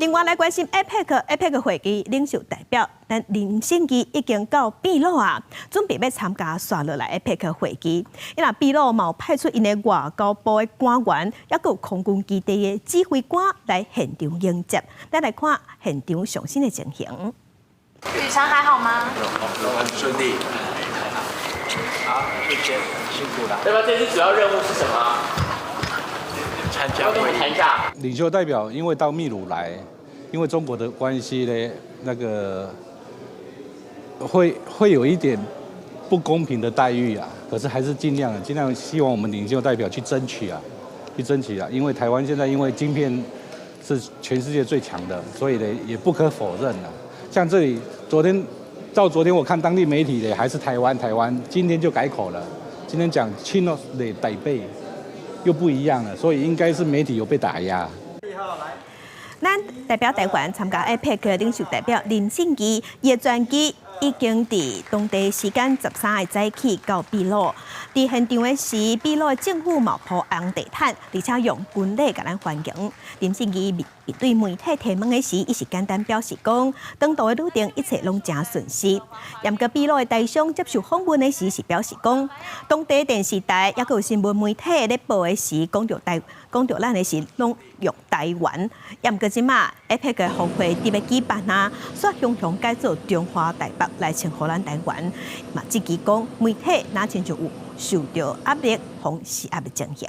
另外來關心 APEC 會議領袖代表，咱林勝基已經到秘魯啊，準備欲參加紲落來 APEC 會議。因為秘魯嘛有派出𪜶的外交部的官員，抑閣有空軍基地的指揮官來現場迎接。咱來看現場上新的情形。旅程還好嗎？很順利。好，謝謝，辛苦了。對吧？這次主要任務是什麼？參加會議。談一下。領袖代表因為到秘魯來，因為中國的關係呢，那個會有一點不公平的待遇啊。可是還是盡量盡量希望我們領袖代表去爭取啊，去爭取啊。因為台灣現在因為晶片是全世界最強的，所以呢也不可否認啊。像這裡昨天到昨天我看當地媒體的還是台灣台灣，今天就改口了，今天講 China 的台北又不一樣了，所以應該是媒體有被打壓。咱代表台灣參加 APEC 領袖代表林勝基，伊的專機已經佇當地時間13日早起到秘魯。佇現場的時，秘魯政府嘛鋪紅地毯，而且用軍禮共咱歡迎。林勝基面對媒體提問的時，伊是簡單表示講，長途的旅程一切攏誠順遂。毋過秘魯的台商接受訪問的時，是表示講，當地電視台抑閣有新聞媒體咧報的時，講著咱的時，攏用台灣。毋過這馬 APEC 峰會佇欲舉辦啊，煞雄雄改做中華台北來稱呼咱台灣。嘛，這期講媒體若親像有受著壓力，予施壓的情形。